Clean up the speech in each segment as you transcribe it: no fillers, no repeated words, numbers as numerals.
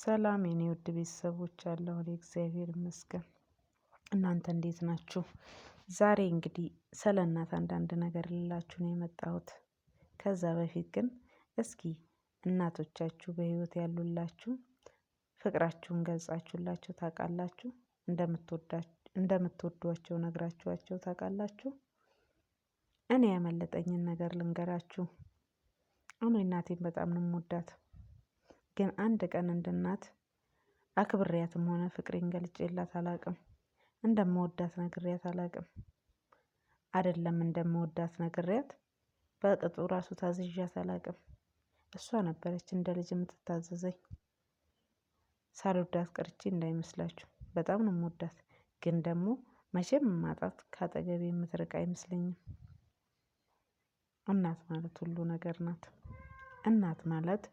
ሰላም የኔ ውድ ቤተሰቦች አለሁ እኔ እግዚአብሔር ይመስገን። እናንተ እንዴት ናችሁ? ዛሬ እንግዲህ ስለ እናት አንዳንድ ነገር ልላችሁ ነው የመጣሁት። ከዛ በፊት ግን እስኪ እናቶቻችሁ በህይወት ያሉላችሁ ፍቅራችሁን ገልጻችሁላቸው ታውቃላችሁ? እንደምትወዷቸው ነግራችኋቸው ታውቃላችሁ? እኔ ያመለጠኝን ነገር ልንገራችሁ። እኔ እናቴን በጣም ነው የምወዳት። ግን አንድ ቀን እንደ እናት አክብሬያትም ሆነ ፍቅሬን ገልጬላት አላቅም። እንደምወዳት ነግሬያት አላቅም። አይደለም እንደምወዳት ነግሬያት በቅጡ ራሱ ታዝዣት አላቅም። እሷ ነበረች እንደ ልጅ የምትታዘዘኝ። ሳልወዳት ቀርቼ እንዳይመስላችሁ በጣም ነው የምወዳት። ግን ደግሞ መቼም ማጣት ከአጠገቤ የምትርቅ አይመስለኝም። እናት ማለት ሁሉ ነገር ናት። እናት ማለት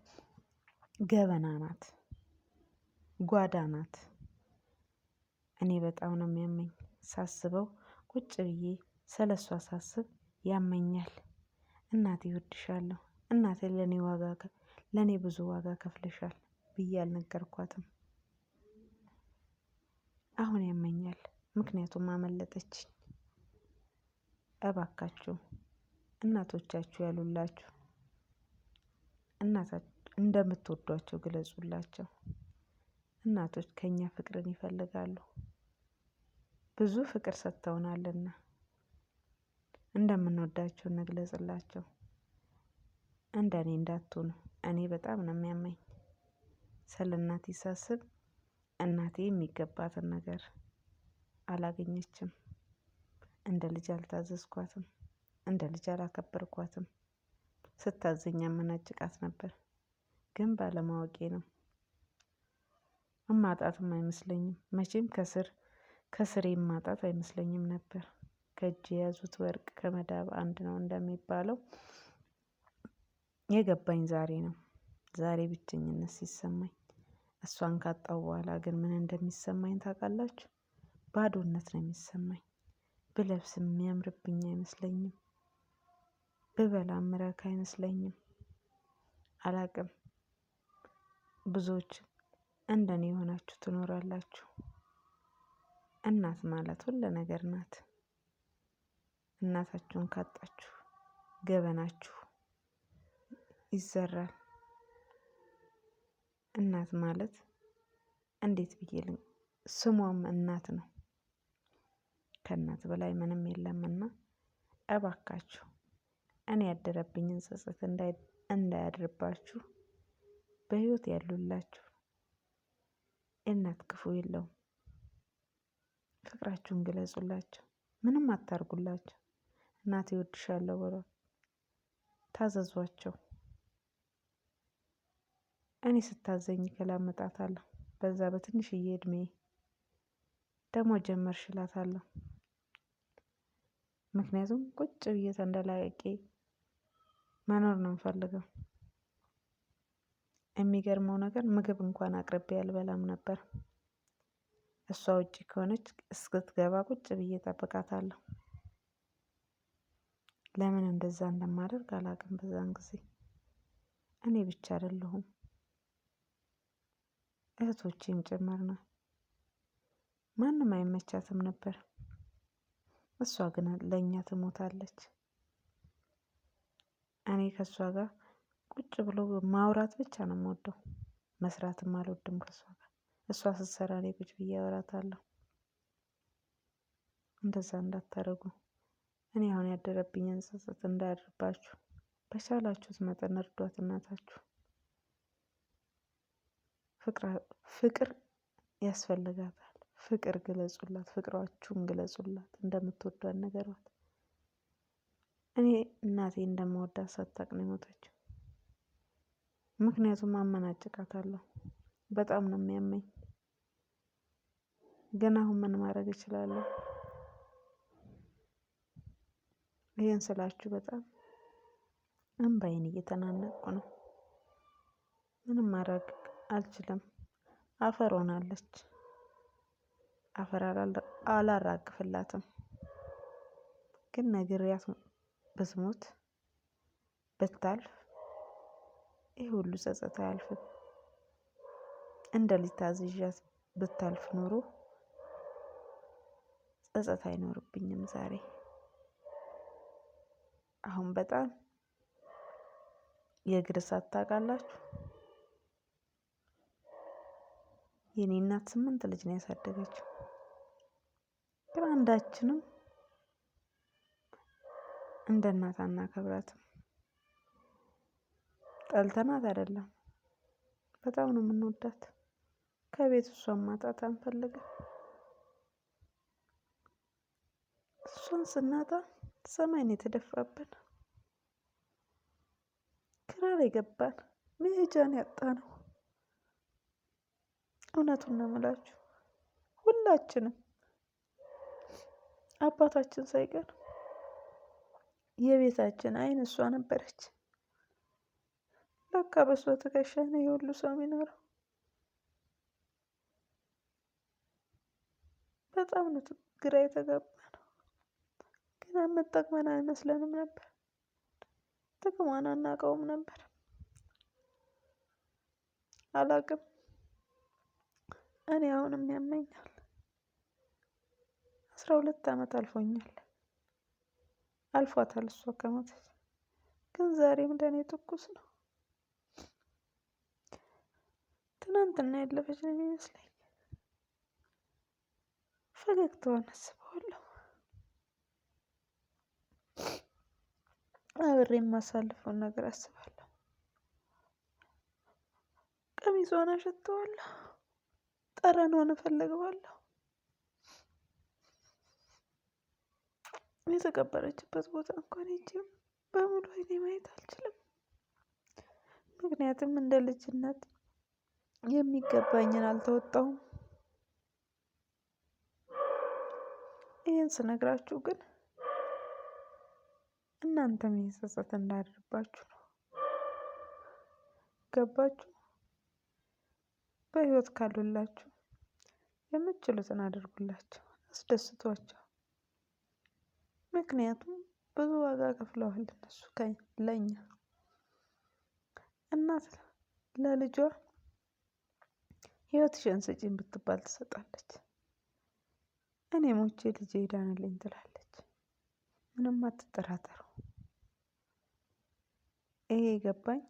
ገበና ናት፣ ጓዳ ናት። እኔ በጣም ነው የሚያመኝ ሳስበው፣ ቁጭ ብዬ ስለሷ ሳስብ ያመኛል። እናቴ እወድሻለሁ፣ እናቴ ለኔ ዋጋ ለኔ ብዙ ዋጋ ከፍለሻል ብዬ አልነገርኳትም። አሁን ያመኛል፣ ምክንያቱም አመለጠችኝ። እባካችሁ እናቶቻችሁ ያሉላችሁ እናታችሁ እንደምትወዷቸው ግለጹላቸው። እናቶች ከኛ ፍቅርን ይፈልጋሉ። ብዙ ፍቅር ሰጥተውናልና እንደምንወዳቸው እንግለጽላቸው። እንደ እኔ እንዳትሆኑ። እኔ በጣም ነው የሚያመኝ ስለ እናቴ ሳስብ። እናቴ የሚገባትን ነገር አላገኘችም። እንደ ልጅ አልታዘዝኳትም። እንደ ልጅ አላከበርኳትም። ስታዘኝ አመናጭቃት ነበር፣ ግን ባለማወቄ ነው። እማጣትም አይመስለኝም። መቼም ከስር ከስሬ ማጣት አይመስለኝም ነበር። ከእጅ የያዙት ወርቅ ከመዳብ አንድ ነው እንደሚባለው የገባኝ ዛሬ ነው። ዛሬ ብቸኝነት ሲሰማኝ እሷን ካጣሁ በኋላ ግን ምን እንደሚሰማኝ ታውቃላችሁ? ባዶነት ነው የሚሰማኝ። ብለብስ የሚያምርብኝ አይመስለኝም። ብበላ ምረካ አይመስለኝም። አላቅም። ብዙዎች እንደኔ የሆናችሁ ትኖራላችሁ። እናት ማለት ሁሉ ነገር ናት። እናታችሁን ካጣችሁ ገበናችሁ ይዘራል። እናት ማለት እንዴት ብዬ ስሟም እናት ነው። ከእናት በላይ ምንም የለምና እባካችሁ እኔ ያደረብኝን ጸጸት እንዳያድርባችሁ በህይወት ያሉላችሁ እናት ክፉ የለውም። ፍቅራችሁን ግለጹላቸው። ምንም አታርጉላቸው። እናቴ እወድሻለሁ በሏት። ታዘዟቸው። እኔ ስታዘኝ ገላምጣታለሁ። በዛ በትንሽዬ እድሜ ደግሞ ጀመርሽ እላታለሁ። ምክንያቱም ቁጭ ብዬ ተንደላቅቄ መኖር ነው የምፈልገው። የሚገርመው ነገር ምግብ እንኳን አቅርቤ አልበላም ነበር። እሷ ውጪ ከሆነች እስክትገባ ቁጭ ብዬ እጠብቃታለሁ። ለምን እንደዛ እንደማደርግ አላውቅም። በዛን ጊዜ እኔ ብቻ አይደለሁም እህቶቼም ጭምር ነው። ማንም አይመቻትም ነበር። እሷ ግን ለእኛ ትሞታለች። እኔ ከእሷ ጋር ቁጭ ብሎ ማውራት ብቻ ነው የምወደው። መስራትም አልወድም ከእሷ ጋር። እሷ ስትሰራ እኔ ቁጭ ብዬ አወራታለሁ። እንደዛ እንዳታደርጉ። እኔ አሁን ያደረብኝን ጸጸት እንዳያድርባችሁ። በቻላችሁት መጠን እርዷት እናታችሁ። ፍቅር ያስፈልጋታል። ፍቅር ግለጹላት፣ ፍቅራችሁን ግለጹላት፣ እንደምትወዷት ንገሯት። እኔ እናቴ እንደምወዳት ሳታውቅ ነው የሞተችው። ምክንያቱም አመናጭቃታለሁ። በጣም ነው የሚያመኝ። ግን አሁን ምን ማድረግ እችላለሁ? ይህን ስላችሁ በጣም እንባዬን እየተናነቅኩ ነው። ምንም ማድረግ አልችልም። አፈር ሆናለች። አፈር አላራግፍላትም። ግን ነግሬያት ብትሞት ብታልፍ ይህ ሁሉ ጸጸት አያልፍም። እንደ ልጅ ታዝዣት ብታልፍ ኖሮ ጸጸት አይኖርብኝም ዛሬ። አሁን በጣም የእግር እሳት ታውቃላችሁ። የኔ እናት 8 ልጅ ነው ያሳደገችው። ግን አንዳችንም እንደ እናት አናከብራትም። ጠልተናት አይደለም፣ በጣም ነው የምንወዳት። ከቤት እሷን ማጣት አንፈልግም። እሷን ስናጣ ሰማይ ነው የተደፋብን፣ ክራር የገባን፣ መሄጃን ያጣ ነው። እውነቱን ነው የምላችሁ፣ ሁላችንም አባታችን ሳይቀር የቤታችን አይን እሷ ነበረች። ለካ በእሷ ትከሻ ነው የሁሉ ሰው የሚኖረው። በጣም ነው ግራ የተጋባ ነው። ግን የምትጠቅመን አይመስለንም ነበር። ጥቅሟን አናውቀውም ነበር። አላውቅም፣ እኔ አሁንም ያመኛል። 12 ዓመት አልፎኛል፣ አልፏታል እሷ ከሞተች። ግን ዛሬም ለእኔ ትኩስ ነው። ትናንትና ያለፈች ነው የሚመስለኝ። ፈገግታዋን አስበዋለሁ። አብሬ የማሳልፈውን ነገር አስባለሁ። ቀሚሷን አሸተዋለሁ። ጠረኗን እፈልገዋለሁ። የተቀበረችበት ቦታ እንኳን ሄጄ በሙሉ አይኔ ማየት አልችልም። ምክንያቱም እንደ ልጅነት የሚገባኝን አልተወጣሁም። ይህን ስነግራችሁ ግን እናንተም ይህ ጸጸት እንዳያድርባችሁ ነው። ገባችሁ? በህይወት ካሉላችሁ የምትችሉትን አድርጉላቸው፣ አስደስቷቸው። ምክንያቱም ብዙ ዋጋ ከፍለዋል እነሱ ለኛ። እናት ለልጇ ህይወትሽን ስጪኝ ብትባል ትሰጣለች። እኔ ሞቼ ልጄ ይዳንልኝ ትላለች። ምንም አትጠራጠሩ። ይሄ የገባኝ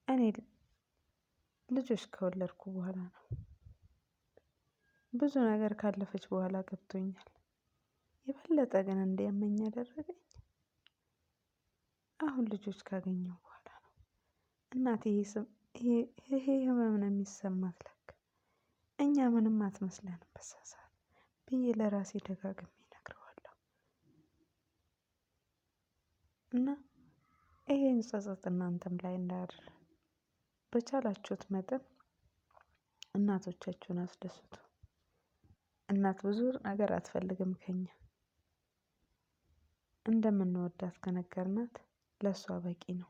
እኔ ልጆች ከወለድኩ በኋላ ነው። ብዙ ነገር ካለፈች በኋላ ገብቶኛል። የበለጠ ግን እንዲያመኝ ያደረገኝ አሁን ልጆች ካገኘሁ በኋላ ነው። እናቴ ይሄ ህመም ነው የሚሰማት ለካ እኛ ምንም አትመስለንም በዛ ሰዓት ብዬ ለራሴ ደጋግሜ እነግረዋለሁ። እና ይሄን ጸጸት እናንተም ላይ እንዳያድር በቻላችሁት መጠን እናቶቻችሁን አስደስቱ። እናት ብዙ ነገር አትፈልግም ከኛ። እንደምንወዳት ከነገርናት ለሷ በቂ ነው።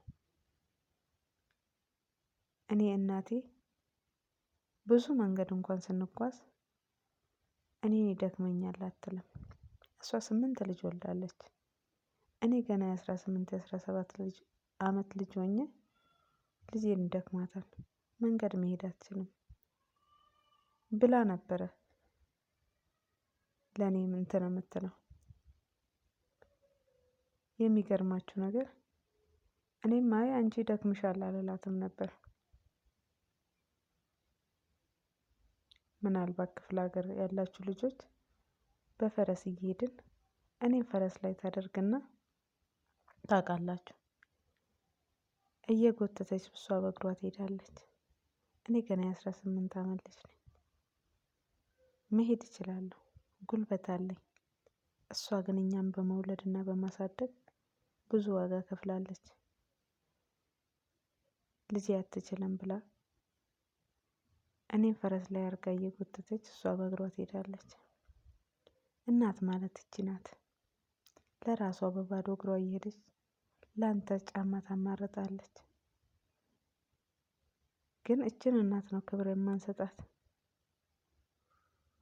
እኔ እናቴ ብዙ መንገድ እንኳን ስንጓዝ እኔን ይደክመኛል አትልም። እሷ 8 ልጅ ወልዳለች። እኔ ገና የ18 የ17 ልጅ አመት ልጅ ሆኜ ልጄን ይደክማታል፣ መንገድ መሄድ አትችልም ብላ ነበረ ለእኔ እንትን የምትለው። የሚገርማችሁ ነገር እኔም አይ አንቺ ይደክምሻል አልላትም ነበር። ምናልባት ክፍለ ሀገር ያላችሁ ልጆች በፈረስ እየሄድን እኔም ፈረስ ላይ ታደርግና ታውቃላችሁ፣ እየጎተተች እሷ በእግሯ ትሄዳለች። እኔ ገና የ18 አመት ልጅ ነኝ። መሄድ እችላለሁ፣ ጉልበት አለኝ። እሷ ግን እኛን በመውለድ እና በማሳደግ ብዙ ዋጋ ከፍላለች። ልጄ አትችልም ብላ እኔም ፈረስ ላይ አድርጋ እየጎተተች እሷ በእግሯ ትሄዳለች። እናት ማለት እቺ ናት። ለራሷ በባዶ እግሯ እየሄደች ላንተ ጫማ ታማርጣለች። ግን እችን እናት ነው ክብር የማንሰጣት።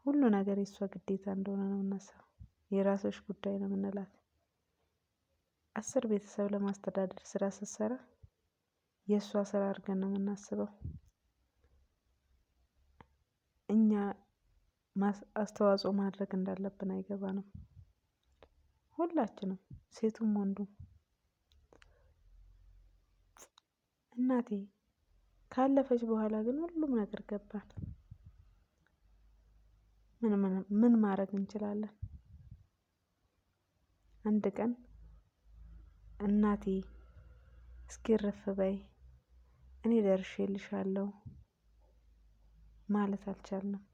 ሁሉ ነገር የእሷ ግዴታ እንደሆነ ነው የምናስበው። የራስሽ ጉዳይ ነው የምንላት። 10 ቤተሰብ ለማስተዳደር ስራ ስትሰራ የእሷ ስራ አድርገን ነው የምናስበው። አስተዋጽኦ ማድረግ እንዳለብን አይገባንም። ሁላችንም ሴቱም ወንዱም። እናቴ ካለፈች በኋላ ግን ሁሉም ነገር ገባን። ምን ማድረግ እንችላለን? አንድ ቀን እናቴ እስኪ እረፍ በይ እኔ ደርሼልሻለሁ ማለት አልቻልንም።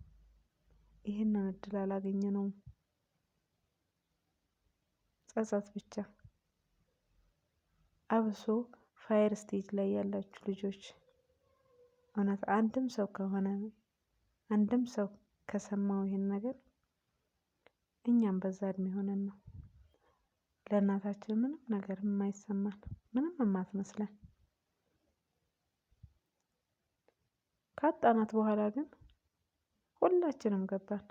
ይህንን እድል አላገኘነውም። ጸጸት ብቻ። አብሶ fire stage ላይ ያላችሁ ልጆች እውነት አንድም ሰው ከሆነ አንድም ሰው ከሰማው ይህን ነገር እኛም በዛ እድሜ ሆነን ነው ለእናታችን ምንም ነገር የማይሰማን ምንም የማትመስለን። ካጣናት በኋላ ግን ሁላችንም ገባን።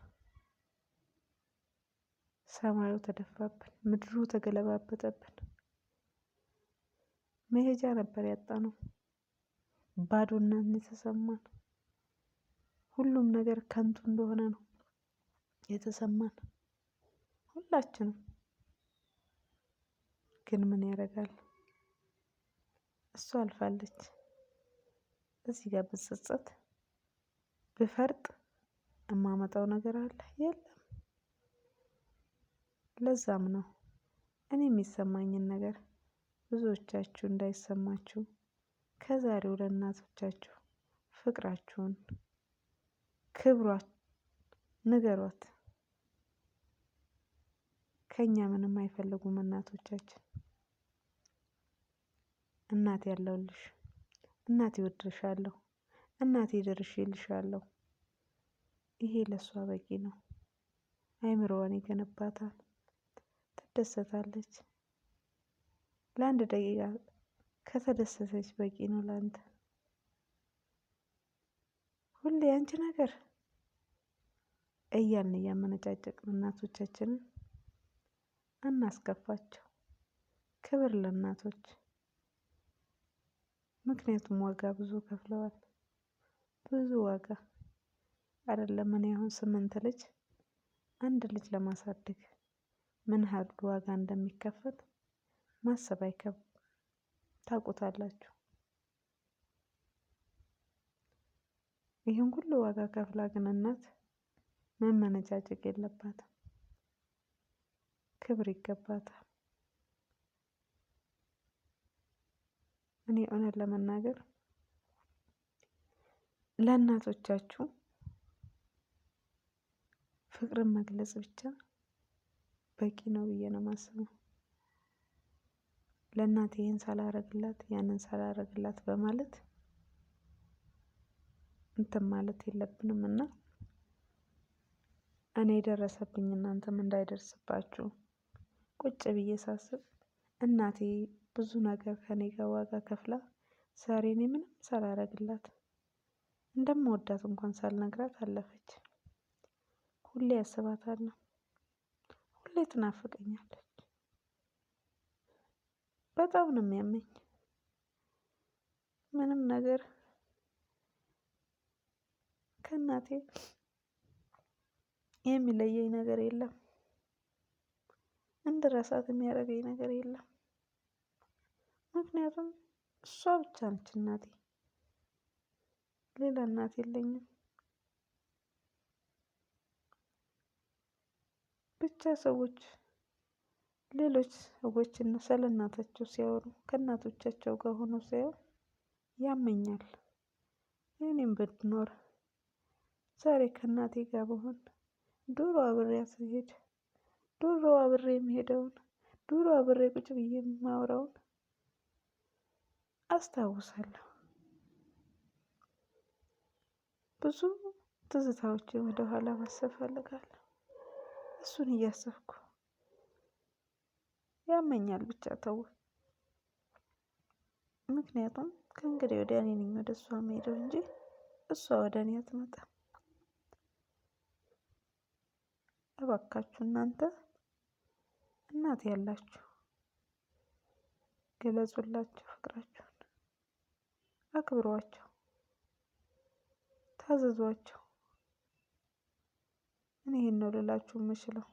ሰማዩ ተደፋብን፣ ምድሩ ተገለባበጠብን። መሄጃ ነበር ያጣነው። ባዶነት የተሰማን፣ ሁሉም ነገር ከንቱ እንደሆነ ነው የተሰማን ሁላችንም። ግን ምን ያደርጋል፣ እሷ አልፋለች። እዚህ ጋር ብጸጸት ብፈርጥ የማመጣው ነገር አለ? የለም። ለዛም ነው እኔ የሚሰማኝን ነገር ብዙዎቻችሁ እንዳይሰማችሁ ከዛሬው ለእናቶቻችሁ ፍቅራችሁን ክብሯት ንገሯት። ከኛ ምንም አይፈልጉም እናቶቻችን። እናቴ ያለሁልሽ፣ እናቴ እወድሻለሁ፣ እናቴ ደርሼልሻለሁ። ይሄ ለሷ በቂ ነው። አይምሮዋን ይገነባታል፣ ትደሰታለች። ለአንድ ደቂቃ ከተደሰተች በቂ ነው ለአንተ። ሁሌ አንቺ ነገር እያልን እያመነጫጨቅን እናቶቻችንን አናስከፋቸው። ክብር ለእናቶች። ምክንያቱም ዋጋ ብዙ ከፍለዋል። ብዙ ዋጋ አይደለም። እኔ አሁን 8 ልጅ አንድ ልጅ ለማሳደግ ምን ያህል ዋጋ እንደሚከፈል ማሰብ አይከብድም። ታውቁታላችሁ። ይህን ሁሉ ዋጋ ከፍላ ግን እናት መመነጫጨቅ የለባትም። ክብር ይገባታል። እኔ እውነት ለመናገር ለእናቶቻችሁ ፍቅርን መግለጽ ብቻ በቂ ነው ብዬ ነው የማስበው። ለእናቴ ይህን ሳላረግላት ያንን ሳላረግላት በማለት እንትን ማለት የለብንም እና እኔ የደረሰብኝ እናንተም እንዳይደርስባችሁ ቁጭ ብዬ ሳስብ እናቴ ብዙ ነገር ከኔ ጋር ዋጋ ከፍላ ዛሬ እኔ ምንም ሳላረግላት እንደምወዳት እንኳን ሳልነግራት አለፈች። ሁሌ አስባታለሁ። ሁሌ ትናፍቀኛለች። በጣም ነው የሚያመኝ። ምንም ነገር ከእናቴ የሚለየኝ ነገር የለም። እንድረሳት የሚያደርገኝ ነገር የለም። ምክንያቱም እሷ ብቻ ነች እናቴ፣ ሌላ እናት የለኝም። ብቻ ሰዎች ሌሎች ሰዎች ስለ እናታቸው ሲያወሩ ከእናቶቻቸው ጋር ሆነው ሲያዩ ያመኛል። እኔም ብኖር ዛሬ ከእናቴ ጋር ብሆን ድሮ አብሬያት ስሄድ፣ ድሮ አብሬ የምሄደውን፣ ድሮ አብሬ ቁጭ ብዬ የማወራውን አስታውሳለሁ። ብዙ ትዝታዎችን ወደ ኋላ ማሰብ እፈልጋለሁ። እሱን እያሰብኩ ያመኛል። ብቻ ተው። ምክንያቱም ከእንግዲህ ወዲያ እኔ ነኝ ወደ እሷ የምሄደው እንጂ እሷ ወደ እኔ አትመጣም። እባካችሁ እናንተ እናት ያላችሁ ገለጹላችሁ፣ ፍቅራችሁን አክብሯቸው፣ ታዘዟቸው። እኔ ይሄን ነው ልላችሁ የምችለው።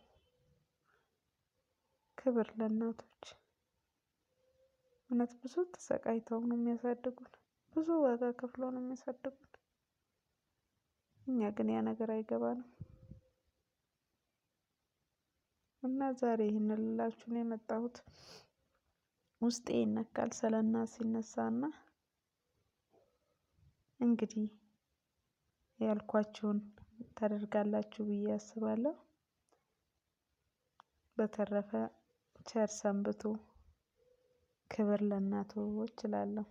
ክብር ለእናቶች። እውነት ብዙ ተሰቃይተው ነው የሚያሳድጉን፣ ብዙ ዋጋ ከፍለው ነው የሚያሳድጉን። እኛ ግን ያ ነገር አይገባንም። እና ዛሬ ይህን ልላችሁ ነው የመጣሁት። ውስጤ ይነካል ስለ እናት ሲነሳና እንግዲህ ያልኳችሁን ታደርጋላችሁ ብዬ አስባለሁ። በተረፈ ቸር ሰንብቱ። ክብር ለእናቶች እላለሁ።